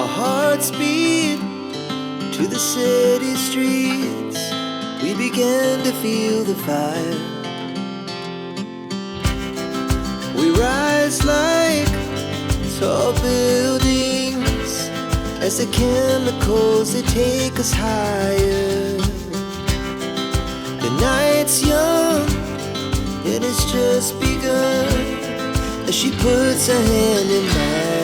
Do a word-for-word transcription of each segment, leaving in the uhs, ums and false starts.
Our hearts beat to the city streets. We began to feel the fire. We rise like tall buildings as the chemicals, they take us higher. The night's young and it's just begun as she puts her hand in mine.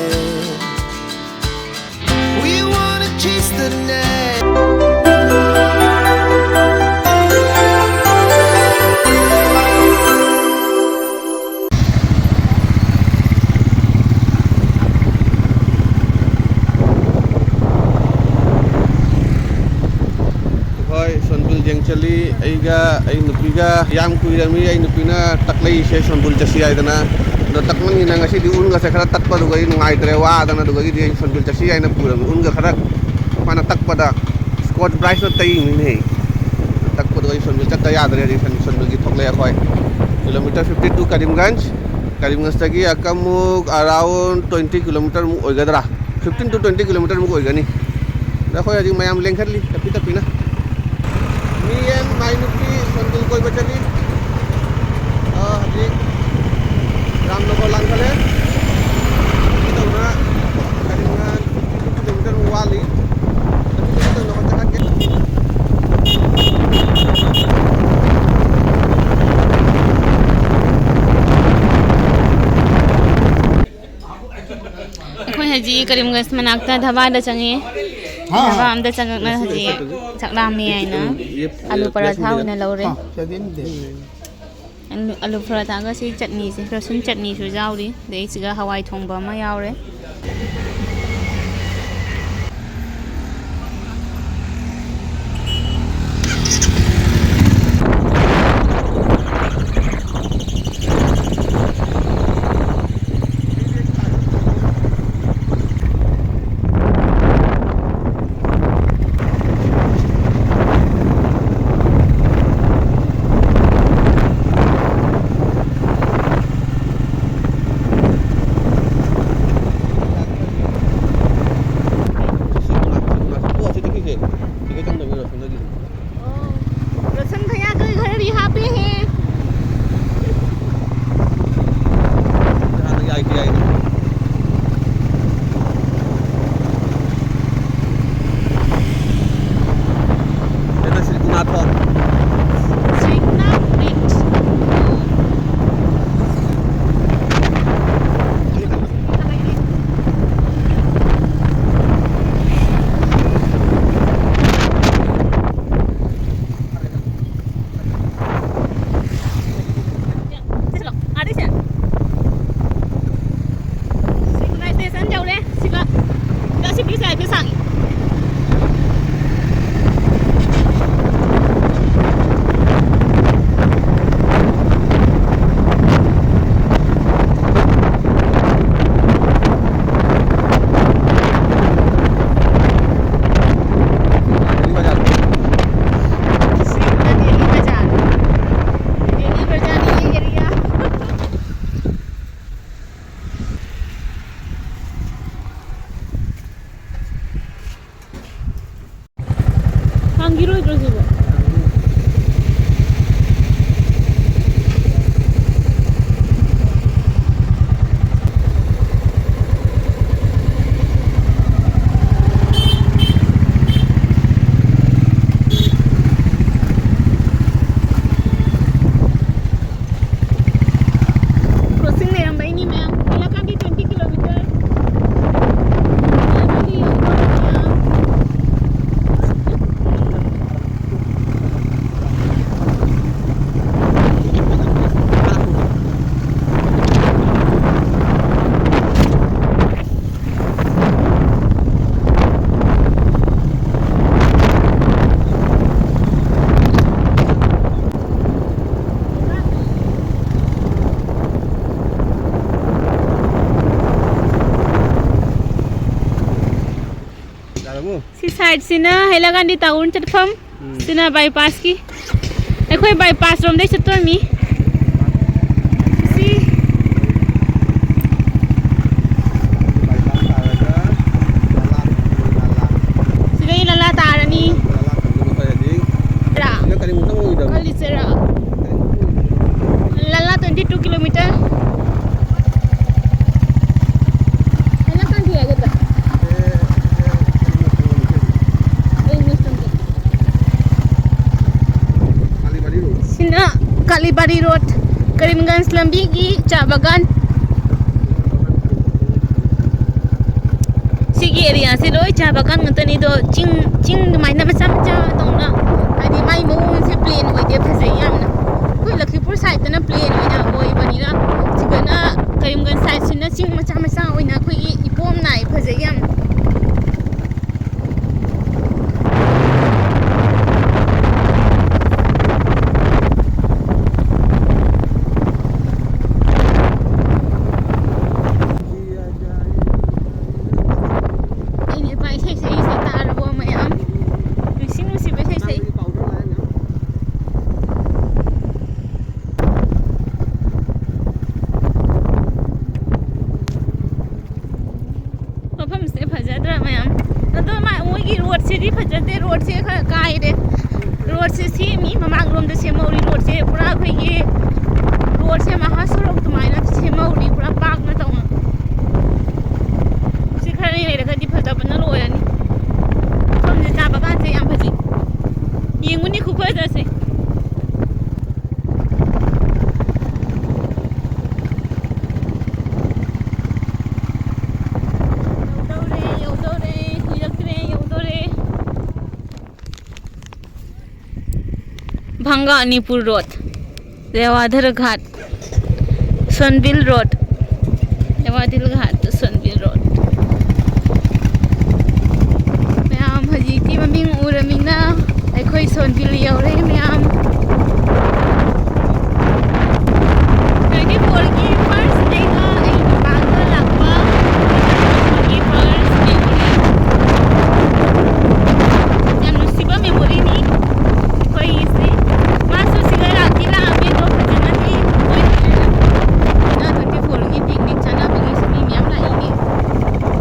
We wanna chase the night. ꯑꯩꯈꯣꯏ ꯁꯣꯟꯕꯤꯜ ꯌꯦꯡ ꯆꯠꯂꯤ꯫ ꯑꯩꯒ ꯑꯩ ꯅꯨꯄꯤꯒ꯫ ꯌꯥꯝ ꯀꯨꯏꯔꯝꯃꯤ ꯑꯩ ꯅꯨꯄꯤꯅ ꯇꯛꯂꯛꯏꯁꯦ ꯁꯣꯟꯕꯤꯜ ꯆꯠꯁꯤ ꯍꯥꯏꯗꯅ꯫ ꯑꯗꯣ ꯇꯛꯃꯟꯒꯤꯅ ꯉꯁꯤꯗꯤ ꯎꯟꯒꯁꯦ ꯈꯔ ꯇꯛꯄꯗꯨꯒ ꯑꯩ ꯅꯨꯡꯉꯥꯏꯇ꯭ꯔꯦ, ꯋꯥꯗꯅ꯫ ꯑꯗꯨꯒ ꯑꯩꯗꯤ ꯁꯣꯟꯕꯤꯜ ꯆꯠꯁꯤ ꯍꯥꯏꯅ ꯄꯨꯔꯝꯃꯤ꯫ ꯎꯟꯒ ꯈꯔ ꯃꯥꯅ ꯇꯛꯄꯗ ꯁ꯭ꯀꯣꯠ ꯕ꯭ꯔꯥꯏꯠꯅ ꯇꯩꯔꯤꯅꯤꯅꯦ꯫ ꯇꯛꯄꯗꯣ ꯑꯩ ꯁꯣꯟꯕꯤꯜ ꯆꯠꯇ ꯌꯥꯗ꯭ꯔꯦ꯫ ꯍꯧꯖꯤꯛ ꯁꯣꯟ-, ꯁꯣꯟꯕꯤꯜꯒꯤ ꯊꯣꯛꯂꯛꯑꯦ ꯑꯩꯈꯣꯏ꯫ Kilometer fifty two Karimganj. ꯀꯔꯤꯝꯒꯟꯖꯇꯒꯤ ꯑꯀꯃꯨꯛ around twenty kilometer ꯃꯨꯛ ꯑꯣꯏꯒꯗ꯭ꯔꯥ, fifteen to twenty kilometer ꯃꯨꯛ ꯑꯣꯏꯒꯅꯤ꯫ ꯑꯗ ꯑꯩꯈꯣꯏ ꯍꯧꯖꯤꯛ ꯃꯌꯥꯝ ꯂꯦꯡꯈꯠꯂꯤ ꯇꯞꯄꯤ ꯇꯞꯄꯤꯅ꯫ Me and my ꯅꯨꯄꯤ ꯁꯣꯟꯕꯤꯜ ꯀꯣꯏꯕ ꯆꯠꯂꯤ꯫ ꯑ, ꯍꯧꯖꯤꯛ ꯔꯥꯝꯅꯒꯔ ꯂꯥꯟꯈꯠꯂꯦ꯫ ꯁꯤ ꯇꯧꯗꯅ ꯀꯔꯤꯝꯒꯟꯖ fifty kilometer ꯃꯨꯛ ꯋꯥꯠꯂꯤ꯫ ꯑꯗꯨ ꯀꯩꯅꯣ ꯇꯧꯅꯕ ꯆꯠꯂꯛꯀꯦ꯫ ꯑꯩꯈꯣꯏ ꯍꯧꯖꯤꯛ ꯀꯔꯤꯝꯒꯟꯖ ꯃꯅꯥꯛꯇ ꯙꯕꯥꯗ ꯆꯪꯉꯤ꯫ ꯍꯥ, ꯙꯕꯥ ꯍꯥ꯫ ꯑꯝꯗ ꯆꯪꯉꯛꯅ ꯍꯧꯖꯤꯛ ꯆꯥꯛ ꯂꯥꯝꯃꯤ ꯍꯥꯏꯅ ꯑꯂꯨ ꯄꯔꯥꯊꯥ ꯑꯣꯏꯅ ꯂꯧꯔꯦ꯫ ꯍꯥ, ꯆꯥꯅꯤꯡꯗꯦ꯫ ꯑꯂꯨ, ꯑꯂꯨ ꯄꯔꯥꯊꯥꯒ ꯁꯤ ꯆꯠꯅꯤꯁꯦ, ꯔꯁꯨꯟ ꯆꯠꯅꯤꯁꯨ ꯌꯥꯎꯔꯤ, ꯑꯗꯩ ꯁꯤꯒ ꯍꯋꯥꯏ ꯊꯣꯡꯕ ꯑꯃ ꯌꯥꯎꯔꯦ꯫ ꯌꯧꯔꯦ ꯁꯤꯒ꯫ ꯁꯤ ꯄꯤꯁ ꯂꯥꯛꯑꯦ, ꯄꯤꯁ ꯁꯥꯡꯉꯤ꯫ ꯁꯤ ꯄꯨꯔꯥ ꯗꯦꯜꯂꯤ ꯕꯖꯥꯔ꯫ ꯗꯦꯜꯂꯤ ꯕꯖꯥꯔꯅꯤ ꯁꯤ ꯑꯦꯔꯤꯌꯥ꯫ ꯍꯥꯡꯈꯤꯔꯣꯏꯗ꯭ꯔꯣ ꯁꯤꯕꯣ? Crossing ꯂꯩꯔꯝꯕꯩꯅꯤ ꯃꯌꯥꯝ꯫ ꯍꯥꯏꯂꯥꯀꯥꯟꯗꯤ twenty kilometer꯫ ꯍꯥꯏꯂꯥꯀꯥꯟꯗꯤ ꯌꯧꯗꯣꯔꯦ ꯃꯌꯥꯝ꯫ ꯌꯥꯔꯕꯣ? ꯁꯤ ꯁꯥꯏꯠꯁꯤꯅ ꯍꯩꯂꯥꯀꯥꯟꯗꯤ ꯇꯥꯎꯟ ꯆꯠꯐꯝ, ꯎꯝ꯫ ꯁꯤꯅ ꯕꯥꯏꯄꯥꯁꯀꯤ꯫ ꯑꯩꯈꯣꯏ ꯕꯥꯏꯄꯥꯁ ꯔꯣꯝꯗꯩ ꯆꯠꯇꯣꯏꯃꯤ꯫ ꯁꯤ ꯕꯥꯏꯄꯥꯁ ꯇꯥꯔꯒ ꯅꯂꯥ, ꯅꯂꯥ꯫ ꯁꯤꯗꯩ ꯅꯂꯥ ꯇꯥꯔꯅꯤ꯫ ꯅꯂꯥ ꯈꯪꯗꯕ ꯈꯔꯗꯤ ꯔꯥ? ꯁꯤꯗ ꯀꯔꯤꯃꯨꯛꯇ ꯑꯣꯏꯗꯕꯅꯤ꯫ ꯈꯜꯂꯤꯁꯤꯔꯥ? ꯀꯔꯤꯃꯨꯛꯇ ꯑꯣꯏꯗꯕꯅꯤ꯫ ꯂꯂꯥ twenty two kilometer꯫ ꯍꯥꯏꯂꯥꯀꯥꯟꯗꯤ ꯍꯥꯏꯒꯗ꯭ꯔꯥ? ꯑꯦ, ꯑꯦ, ꯀꯔꯤꯃꯨꯛꯇ ꯑꯣꯏꯗꯕꯅꯤ? ꯑꯩ ꯃꯤꯁ ꯇꯧꯒꯦ꯫ ꯀꯥꯂꯤꯕꯥꯔꯤ ꯔꯣꯗ꯫ ꯁꯤꯅ ꯀꯥꯂꯤꯕꯥꯔꯤ ꯔꯣꯗ, ꯀꯔꯤꯝꯒꯟꯖ ꯂꯝꯕꯤꯒꯤ ꯆꯥ ꯕꯒꯥꯟ꯫ ꯁꯤꯒꯤ ꯑꯦꯔꯤꯌꯥꯁꯦ ꯂꯣꯏ ꯆꯥ ꯕꯒꯥꯟ ꯉꯥꯛꯇꯅꯤ꯫ ꯑꯗꯣ ꯆꯤꯡ, ꯆꯤꯡ ꯑꯗꯨꯃꯥꯏꯅ ꯃꯆꯥ ꯃꯆꯥ ꯇꯧꯅ, ꯍꯥꯏꯗꯤ ꯃꯥꯏ ꯃꯑꯣꯡꯁꯦ ꯄ꯭ꯂꯦꯟ ꯑꯣꯏꯗꯦ, ꯐꯖꯩ ꯌꯥꯝꯅ꯫ ꯑꯩꯈꯣꯏ ꯂꯈꯤꯄꯨꯔ ꯁꯥꯏꯠꯇꯅ ꯄ꯭ꯂꯦꯟ ꯑꯣꯏꯅ ꯑꯣꯏꯕꯅꯤꯅ, ꯁꯤꯗꯅ ꯀꯔꯤꯝꯒꯟꯖ ꯁꯥꯏꯠꯁꯤꯅ ꯆꯤꯡ ꯃꯆꯥ ꯃꯆꯥ ꯑꯣꯏꯅ ꯑꯩꯈꯣꯏꯒꯤ ꯏꯄꯣꯝ ꯅꯥꯏ, ꯐꯖꯩ ꯌꯥꯝ꯫ ꯑꯩꯅ ꯏꯄꯥ ꯏꯁꯩ ꯁꯛꯏꯁꯦ ꯇꯥꯔꯕꯣ ꯃꯌꯥꯝ? ꯅꯨꯡꯁꯤ ꯅꯨꯡꯁꯤꯕ ꯏꯁꯩ ꯁꯛꯏ꯫ ꯃꯐꯝꯁꯦ ꯐꯖꯗ꯭ꯔꯥ ꯃꯌꯥꯝ? ꯑꯗꯣ ꯃꯥ-, ꯃꯣꯏꯒꯤ ꯔꯣꯗꯁꯤꯗꯤ ꯐꯖꯗꯦ, ꯔꯣꯗꯁꯦ ꯈꯔ ꯀꯥꯏꯔꯦ꯫ ꯔꯣꯗꯁꯦ ꯁꯦꯝꯃꯤ, ꯃꯃꯥꯡꯂꯣꯝꯗ ꯁꯦꯝꯍꯧꯔꯤ ꯔꯣꯗꯁꯦ, ꯄꯨꯔꯥ ꯑꯩꯈꯣꯏꯒꯤ ꯔꯣꯗꯁꯦ ꯃꯍꯥꯁꯣꯔꯣꯛ ꯑꯗꯨꯃꯥꯏꯅ ꯁꯦꯝꯍꯧꯔꯤ, ꯄꯨꯔꯥ ꯄꯥꯛꯅ ꯇꯧꯅ꯫ ꯁꯤ ꯈꯔ ꯂꯩꯔꯒꯗꯤ ꯐꯖꯕꯅ ꯂꯣꯏꯔꯅꯤ꯫ ꯃꯐꯝꯁꯦ ꯆꯥꯕ ꯀꯥꯟꯁꯦ ꯌꯥꯝ ꯐꯖꯩ꯫ ꯌꯦꯡꯉꯨꯅꯦ ꯈꯨꯐꯖꯁꯦ꯫ ꯌꯧꯗꯧꯔꯦ, ꯌꯧꯗꯧꯔꯦ, ꯀꯨꯏꯔꯛꯇ꯭ꯔꯦ, ꯌꯧꯗꯧꯔꯦ꯫ ꯚꯪꯒꯥꯅꯤꯄꯨꯔ road, ꯔꯦꯋꯥꯙꯔ Ghat, ꯁꯣꯟꯕꯤꯜ road, ꯔꯦꯋꯥꯙꯤꯜ Ghat two ꯁꯣꯟꯕꯤꯜ road. ꯃꯌꯥꯝ ꯍꯧꯖꯤꯛꯇꯤ ꯃꯃꯤꯡ ꯎꯔꯃꯤꯅ ꯑꯩꯈꯣꯏ ꯁꯣꯟꯕꯤꯜ ꯌꯧꯔꯦ ꯃꯌꯥꯝ꯫ Twenty fourꯒꯤ first ꯑꯩꯒ ꯑꯩ ꯅꯨꯄꯥꯒ ꯂꯥꯛꯄ, twenty fourꯒꯤ first memory꯫ ꯌꯥꯝ ꯅꯨꯡꯁꯤꯕ memoryꯅꯤ ꯑꯩꯈꯣꯏꯒꯤꯁꯦ꯫ ꯃꯥꯁꯨ ꯁꯤꯗ ꯂꯥꯛꯇꯤ ꯂꯥꯛꯑꯝꯃꯦ, ꯑꯗꯣ ꯐꯖꯅꯗꯤ ꯑꯣꯏꯗ꯭ꯔꯦ꯫ ꯍꯟꯗꯛ twenty fourꯒꯤ picnic ꯆꯠꯅꯕꯒꯤꯁꯨ ꯃꯤ ꯃꯌꯥꯝ ꯂꯥꯛꯏꯅꯦ꯫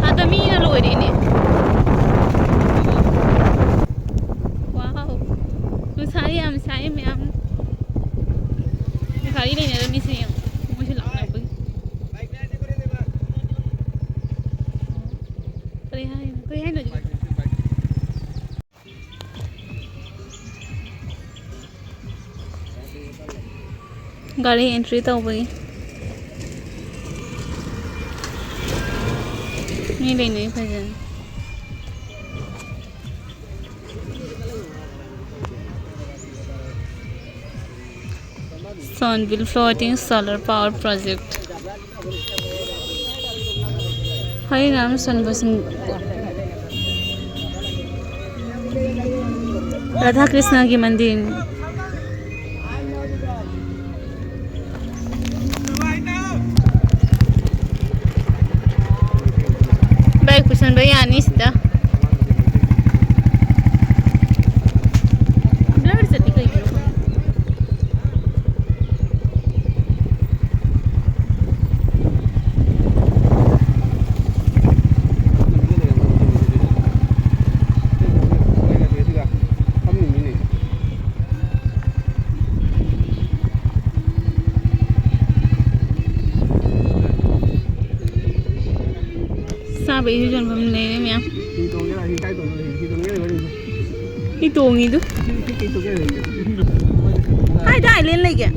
ꯑꯗ ꯃꯤꯅ ꯂꯣꯏꯔꯦꯅꯦ꯫ Wow, ꯅꯨꯡꯁꯥ ꯌꯥꯝ ꯁꯥꯏ ꯃꯌꯥꯝ꯫ ꯒꯥꯔꯤ ꯂꯩꯅꯔꯝꯃꯤꯁꯦ ꯌꯦꯡꯉꯣ, ꯃꯣꯏꯁꯨ ꯂꯥꯛꯅꯕꯒꯤ꯫ ꯀꯔꯤ ꯍꯥꯏꯅꯣ? ꯀꯔꯤ ꯍꯥꯏꯅꯣ ꯍꯧꯖꯤꯛ? ꯒꯥꯔꯤ entry ꯇꯧꯕꯒꯤ꯫ ꯃꯤ ꯂꯩꯅꯩ ꯐꯖꯅ꯫ Sonbil floating solar power project. हरिनाम सुनबो सिंह। राधा कृष्ण की मंदिर। ꯚꯥꯏ, ꯄꯨꯁꯟꯕ ꯌꯥꯅꯤ ꯁꯤꯗ꯫ Blur ꯆꯠꯂꯤ ꯀꯩꯒꯤꯅꯣ? ꯆꯥꯕ ꯏꯁꯤꯡ ꯌꯣꯟꯐꯝ ꯂꯩꯔꯦ ꯃꯌꯥꯝ꯫ ꯍꯤ ꯇꯣꯡꯉꯤꯔ? ꯍꯤ ꯀꯥꯏ ꯇꯣꯡꯗꯣꯏꯅꯣ? ꯍꯤ ꯇꯣꯡꯉꯤꯔ? ꯍꯤ ꯇꯣꯡꯉꯤꯗꯨ꯫ ꯍꯤ ꯀꯩ ꯇꯣꯡꯉꯦ? ꯀꯥꯏꯗ island ꯂꯩꯒꯦ?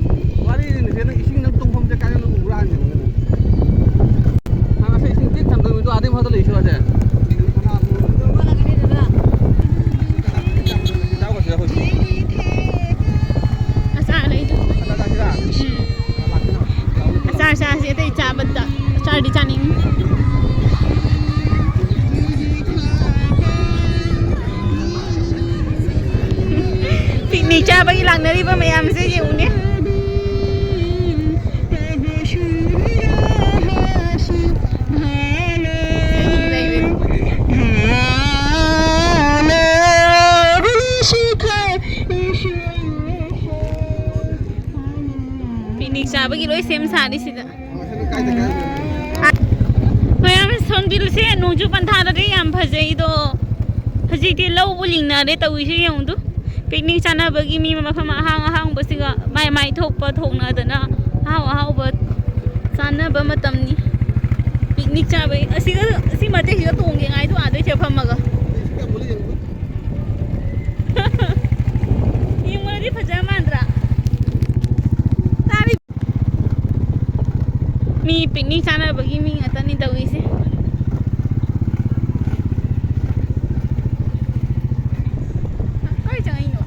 ꯋꯥꯔꯤꯅꯤ ꯅꯆꯦ, ꯅꯪ ꯏꯁꯤꯡ ꯅꯪ ꯇꯣꯡꯐꯝꯁꯦ ꯀꯥꯏꯗꯅꯣ ꯎꯕ꯭ꯔꯥ ꯍꯥꯏꯁꯦ? ꯅꯪ ꯉꯁꯥꯏ ꯏꯁꯤꯡ ꯄꯤꯛ ꯊꯟꯕ ꯅꯨꯃꯤꯠꯇꯣ ꯑꯥꯗꯩ ꯃꯊꯛꯇ ꯂꯩꯁꯨ ꯍꯥꯏꯁꯦ꯫ ꯑꯆꯥꯔ ꯂꯩꯗꯨ꯫ ꯑꯆꯥꯔ ꯆꯥꯁꯦ, ꯑꯇꯩ ꯆꯥꯕꯗ ꯑꯆꯥꯔꯗꯤ ꯆꯥꯅꯤꯡꯉꯤ꯫ Picnic ꯆꯥꯕꯒꯤ ꯂꯥꯛꯅꯔꯤꯕ ꯃꯌꯥꯝꯁꯦ ꯌꯦꯡꯉꯨꯅꯦ꯫ Picnic ꯆꯥꯕꯒꯤ ꯂꯣꯏ ꯁꯦꯝ ꯁꯥꯔꯤ ꯁꯤꯗ꯫ ꯃꯌꯥꯝ ꯁꯣꯟꯕꯤꯜꯁꯦ ꯅꯣꯡꯖꯨ ꯄꯟꯊꯥꯗꯗꯤ ꯌꯥꯝ ꯐꯖꯩꯗꯣ꯫ ꯍꯧꯖꯤꯛꯇꯤ ꯂꯧꯕꯨ ꯂꯤꯡꯅꯔꯦ ꯇꯧꯔꯤꯁꯦ ꯌꯦꯡꯉꯨꯗꯨ꯫ Picnic ꯆꯥꯅꯕꯒꯤ ꯃꯤ ꯃꯐꯝ ꯑꯍꯥꯡ ꯑꯍꯥꯡꯕꯁꯤꯒ ꯃꯥꯏ ꯃꯥꯏ ꯊꯣꯛꯄ ꯊꯣꯛꯅꯗꯅ ꯑꯍꯥꯎ ꯑꯍꯥꯎꯕ ꯆꯥꯅꯕ ꯃꯇꯝꯅꯤ꯫ Picnic ꯆꯥꯕꯩ ꯑꯁꯤꯒ, ꯑꯁꯤ ꯃꯇꯦꯛꯁꯤꯒ ꯇꯣꯡꯒꯦ ꯉꯥꯏꯗꯣ ꯑꯥꯗꯩ ꯁꯤꯗ ꯐꯝꯃꯒ꯫ ꯌꯦꯡꯕꯗꯗꯤ ꯐꯖ ꯃꯥꯟꯗ꯭ꯔꯥ? ꯇꯥꯔꯤ꯫ ꯃꯤ picnic ꯆꯥꯅꯕꯒꯤ ꯃꯤ ꯉꯥꯛꯇꯅꯤ ꯇꯧꯔꯤꯁꯦ꯫ ꯀꯥꯏ ꯆꯪꯉꯛꯏꯅꯣ?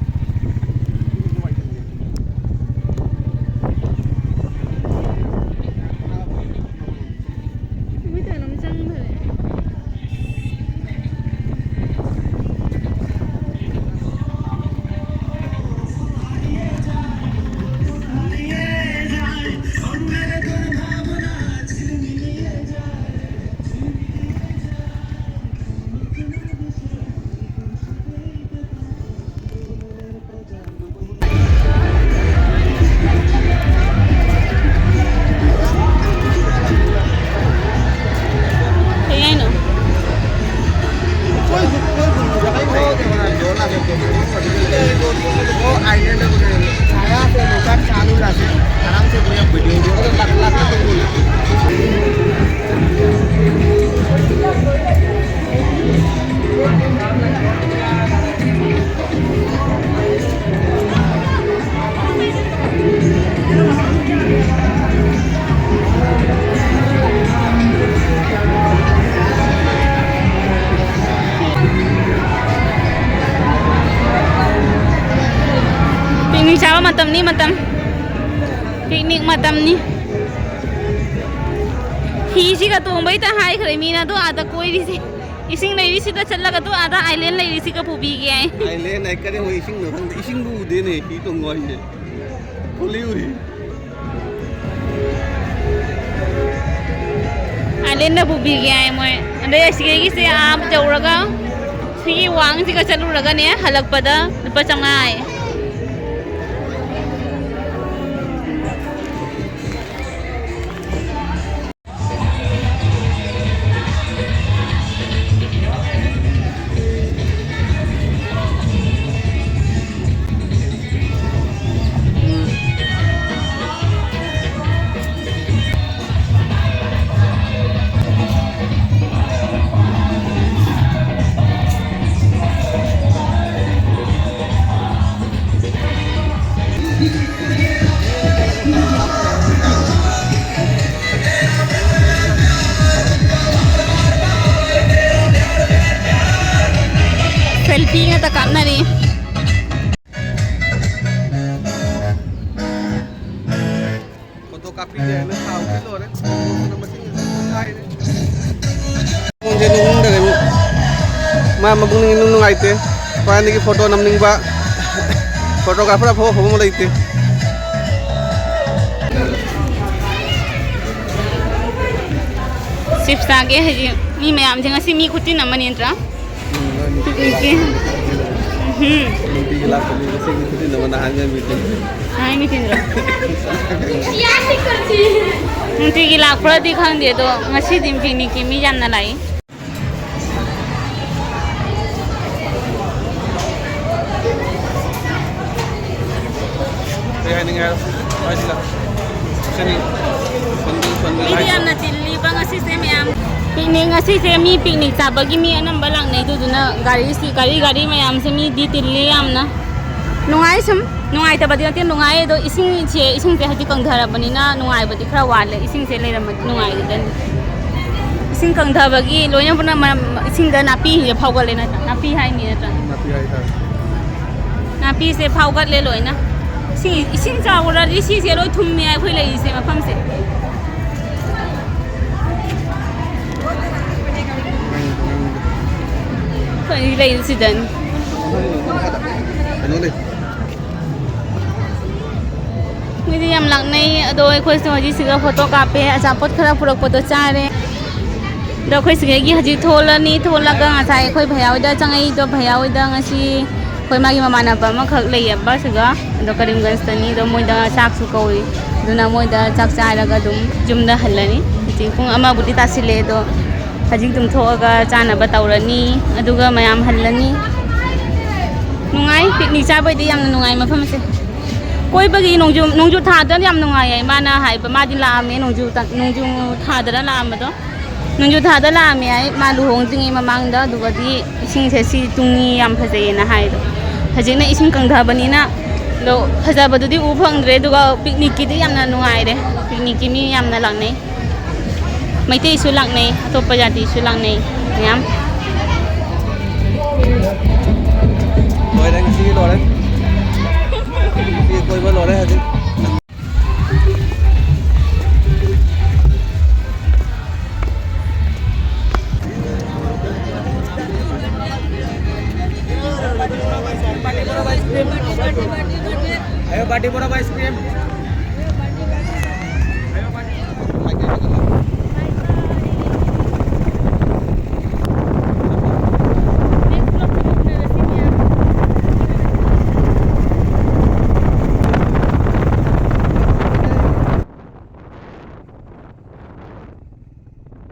ꯃꯇꯝꯅꯤ, ꯃꯇꯝ꯫ ꯄꯤꯛꯅꯤꯛ ꯃꯇꯝꯅꯤ꯫ ꯍꯤꯁꯤꯒ ꯇꯣꯡꯕꯩꯇ ꯍꯥꯏꯈ꯭ꯔꯦ ꯃꯤꯅ, ꯑꯗꯣ ꯑꯥꯗ ꯀꯣꯏꯔꯤꯁꯦ꯫ ꯏꯁꯤꯡ ꯂꯩꯔꯤꯁꯤꯗ ꯆꯠꯂꯒ ꯑꯗꯣ ꯑꯥꯗ ꯑꯥꯏꯂꯦꯟ ꯂꯩꯔꯤꯁꯤꯒ ꯄꯨꯕꯤꯒꯦ ꯍꯥꯏ꯫ ꯑꯥꯏꯂꯦꯟ ꯍꯥꯏ ꯀꯔꯤ? ꯃꯣꯏ ꯏꯁꯤꯡꯗꯣ ꯈꯪꯗꯦ꯫ ꯏꯁꯤꯡꯕꯨ ꯎꯗꯦꯅꯦ ꯍꯤ ꯇꯣꯡꯕ ꯍꯥꯏꯁꯦ꯫ ꯐꯨꯜꯂꯤ ꯎꯏ꯫ ꯑꯥꯏꯂꯦꯟꯗ ꯄꯨꯕꯤꯒꯦ ꯍꯥꯏ ꯃꯣꯏ꯫ ꯑꯗꯩ ꯑꯁꯤꯗꯒꯤꯁꯦ ꯑꯥ ꯌꯧꯔꯒ ꯁꯤꯒꯤ ꯋꯥꯡꯁꯤꯒ ꯆꯠꯂꯨꯔꯒꯅꯦ, ꯍꯜꯂꯛꯄꯗ ꯂꯨꯄꯥ ꯆꯥꯝꯃꯉꯥ ꯍꯥꯏ꯫ ꯁꯦꯜꯐꯤ ꯉꯥꯛꯇ ꯀꯥꯞꯅꯔꯤ꯫ ꯐꯣꯇꯣ ꯀꯥꯞꯄꯤꯒꯦ ꯍꯥꯏꯅ ꯊꯥꯕꯗꯤ ꯂꯣꯏꯔꯦ꯫ ꯐꯣꯇꯣꯁꯤꯅ ꯃꯁꯤꯡ ꯉꯥꯏꯔꯦ꯫ ꯃꯥ ꯃꯕꯨꯛꯅꯤꯡ ꯏꯅꯨꯡ ꯅꯨꯡꯉꯥꯏꯇꯦ꯫ ꯈ꯭ꯋꯥꯏꯗꯒꯤ ꯐꯣꯇꯣ ꯅꯝꯅꯤꯡꯕ ꯐꯣꯇꯣꯒ꯭ꯔꯥꯐꯔ ꯑꯐꯥꯎ ꯑꯐꯥꯎꯕ ꯑꯃ ꯂꯩꯇꯦ꯫ ꯆꯤꯞꯁ ꯆꯥꯒꯦ ꯍꯧꯖꯤꯛ꯫ ꯃꯤ ꯃꯌꯥꯝꯁꯦ ꯉꯁꯤ ꯃꯤ ꯈꯨꯆꯤꯟ ꯑꯃꯅꯤ ꯅꯠꯇ꯭ꯔꯥ? ꯎꯝ, ꯅꯨꯡꯇꯤꯒꯤ ꯂꯥꯛꯄꯅꯤ, ꯉꯁꯤꯒꯤ ꯈꯨꯖꯤꯟ ꯑꯃ ꯅꯍꯥꯟꯒ ꯃꯤꯇꯤꯡ꯫ ꯅꯍꯥꯟ ꯃꯤꯇꯤꯡꯗꯣ꯫ ꯅꯨꯡꯇꯤꯒꯤ ꯂꯥꯛꯄ꯭ꯔꯗꯤ ꯈꯪꯗꯦ, ꯑꯗꯣ ꯉꯁꯤꯗꯤ ꯄꯤꯛꯅꯤꯛꯀꯤ ꯃꯤ ꯌꯥꯝꯅ ꯂꯥꯛꯏ꯫ ꯀꯩ ꯍꯥꯏꯅꯤꯡꯉꯦ ꯍꯥꯏꯔꯣ? ꯍꯥꯏꯁꯤꯗ꯫ ꯁꯅꯤ꯫ ꯁꯣꯟꯕꯤ, ꯁꯣꯟꯕꯤ ꯃꯤꯗꯤ ꯍꯥꯏꯁꯤ꯫ ꯌꯥꯝꯅ ꯆꯤꯜꯂꯤꯕ ꯉꯁꯤꯁꯦ ꯃꯌꯥꯝ꯫ ꯄꯤꯛꯅꯤꯛ ꯉꯁꯤꯁꯦ ꯃꯤ ꯄꯤꯛꯅꯤꯛ ꯆꯥꯕꯒꯤ ꯃꯤ ꯑꯅꯝꯕ ꯂꯥꯛꯅꯩ, ꯑꯗꯨꯗꯨꯅ ꯒꯥꯔꯤꯁꯤ, ꯒꯥꯔꯤ, ꯒꯥꯔꯤ ꯃꯌꯥꯝꯁꯦ ꯃꯤꯗꯤ ꯇꯤꯜꯂꯤ ꯌꯥꯝꯅ꯫ ꯅꯨꯡꯉꯥꯏ ꯁꯨꯝ꯫ ꯅꯨꯡꯉꯥꯏꯇꯕꯗꯤ ꯅꯠꯇꯦ, ꯅꯨꯡꯉꯥꯏ꯫ ꯑꯗꯣ ꯏꯁꯤꯡꯁꯦ, ꯏꯁꯤꯡꯁꯦ ꯍꯧꯖꯤꯛ ꯀꯪꯊꯔꯕꯅꯤꯅ ꯅꯨꯡꯉꯥꯏꯕꯗꯤ ꯈꯔ ꯋꯥꯠꯂꯦ꯫ ꯏꯁꯤꯡꯁꯦ ꯂꯩꯔꯝꯃꯗꯤ ꯅꯨꯡꯉꯥꯏꯒꯗꯅꯤ꯫ ꯏꯁꯤꯡ ꯀꯪꯊꯕꯒꯤ ꯂꯣꯏꯅ ꯄꯨꯝꯅꯃꯛ ꯏꯁꯤꯡꯗ ꯅꯥꯄꯤꯁꯦ ꯐꯥꯎꯒꯠꯂꯦ ꯅꯠꯇ꯭ꯔꯥ? ꯅꯥꯄꯤ ꯍꯥꯏꯅꯤ ꯅꯠꯇ꯭ꯔꯥ? ꯅꯥꯄꯤ ꯍꯥꯏꯇꯥꯔꯦ꯫ ꯅꯥꯄꯤꯁꯦ ꯐꯥꯎꯒꯠꯂꯦ ꯂꯣꯏꯅ꯫ ꯏꯁꯤꯡ ꯆꯥꯎꯔꯗꯤ ꯁꯤꯁꯦ ꯂꯣꯏ ꯊꯨꯝꯃꯦ ꯑꯩꯈꯣꯏ ꯂꯩꯔꯤꯁꯦ ꯃꯐꯝꯁꯦ꯫ ꯑꯩꯈꯣꯏ ꯂꯩꯔꯤꯁꯤꯗꯅꯤ꯫ ꯀꯩꯅꯣ ꯂꯩ꯫ ꯃꯤꯗꯤ ꯌꯥꯝ ꯂꯥꯛꯅꯩ꯫ ꯑꯗꯣ ꯑꯩꯈꯣꯏꯁꯨ ꯍꯧꯖꯤꯛꯁꯤꯗ ꯐꯣꯇꯣ ꯀꯥꯞꯄꯦ꯫ ꯑꯆꯥꯄꯣꯠ ꯈꯔ ꯄꯨꯔꯛꯄꯗꯣ ꯆꯥꯔꯦ꯫ ꯑꯗꯣ ꯑꯩꯈꯣꯏ ꯁꯤꯗꯒꯤ ꯍꯧꯖꯤꯛ ꯊꯣꯛꯂꯅꯤ꯫ ꯊꯣꯛꯂꯒ ꯉꯁꯥꯏ ꯑꯩꯈꯣꯏ ꯚꯩꯌꯥ ꯍꯣꯏꯗ ꯆꯪꯉꯛꯏꯗꯣ, ꯚꯩꯌꯥ ꯍꯣꯏꯗ ꯉꯁꯤ ꯑꯩꯈꯣꯏ ꯃꯥꯒꯤ ꯃꯃꯥꯟꯅꯕ ꯑꯃꯈꯛ ꯂꯩꯌꯦꯕ ꯁꯤꯒ꯫ ꯑꯗꯣ ꯀꯔꯤꯝꯒꯟꯖꯇꯅꯤ꯫ ꯑꯗꯣ ꯃꯣꯏꯗ ꯆꯥꯛꯁꯨ ꯀꯧꯏ꯫ ꯑꯗꯨꯅ ꯃꯣꯏꯗ ꯆꯥꯛ ꯆꯥꯔꯒ ꯑꯗꯨꯝ ꯌꯨꯝꯗ ꯍꯜꯂꯅꯤ꯫ ꯍꯧꯖꯤꯛ ꯄꯨꯡ ꯑꯃꯕꯨꯗꯤ ꯇꯥꯁꯤꯜꯂꯦ꯫ ꯑꯗꯣ ꯍꯧꯖꯤꯛ ꯑꯗꯨꯝ ꯊꯣꯛꯑꯒ ꯆꯥꯅꯕ ꯇꯧꯔꯅꯤ꯫ ꯑꯗꯨꯒ ꯃꯌꯥꯝ ꯍꯜꯂꯅꯤ꯫ ꯅꯨꯡꯉꯥꯏ꯫ ꯄꯤꯛꯅꯤꯛ ꯆꯥꯕꯩꯗꯤ ꯌꯥꯝꯅ ꯅꯨꯡꯉꯥꯏ ꯃꯐꯝꯁꯦ꯫ ꯀꯣꯏꯕꯒꯤ ꯅꯣꯡꯖꯨ, ꯅꯣꯡꯖꯨ ꯊꯥꯗ ꯌꯥꯝ ꯅꯨꯡꯉꯥꯏꯌꯦ꯫ ꯃꯥꯅ ꯍꯥꯏꯕ, ꯃꯥꯗꯤ ꯂꯥꯛꯑꯝꯃꯦ ꯅꯣꯡꯖꯨ ꯇ-, ꯅꯣꯡꯖꯨ ꯊꯥꯗꯔ ꯂꯥꯛꯑꯝꯕꯗꯣ꯫ ꯅꯣꯡꯖꯨ ꯊꯥꯗ ꯂꯥꯛꯑꯝꯃꯦ ꯍꯥꯏ, ꯃꯥ ꯂꯨꯍꯣꯡꯗ꯭ꯔꯤꯉꯩ ꯃꯃꯥꯡꯗ꯫ ꯑꯗꯨꯒꯗꯤ ꯏꯁꯤꯡꯁꯦ ꯁꯤ ꯇꯨꯡꯉꯤ, ꯌꯥꯝ ꯐꯖꯩꯌꯦꯅ ꯍꯥꯏꯗꯣ꯫ ꯍꯧꯖꯤꯛꯅ ꯏꯁꯤꯡ ꯀꯪꯊꯕꯅꯤꯅ ꯑꯗꯣ ꯐꯖꯕꯗꯨꯗꯤ ꯎ ꯐꯪꯗ꯭ꯔꯦ꯫ ꯑꯗꯨꯒ ꯄꯤꯛꯅꯤꯛꯀꯤꯗꯤ ꯌꯥꯝꯅ ꯅꯨꯡꯉꯥꯏꯔꯦ꯫ ꯄꯤꯛꯅꯤꯛꯀꯤ ꯃꯤ ꯌꯥꯝꯅ ꯂꯥꯛꯅꯩ꯫ ꯃꯩꯇꯩꯁꯨ ꯂꯥꯛꯅꯩ, ꯑꯇꯣꯞꯄ ꯖꯥꯇꯤꯁꯨ ꯂꯥꯛꯅꯩ ꯃꯌꯥꯝ꯫ ꯂꯣꯏꯔꯦ, ꯉꯁꯤꯒꯤ ꯂꯣꯏꯔꯦ꯫ ꯉꯁꯤꯒꯤ ꯀꯣꯏꯕ ꯂꯣꯏꯔꯦ ꯍꯧꯖꯤꯛ꯫ Ayo, party pura ice cream.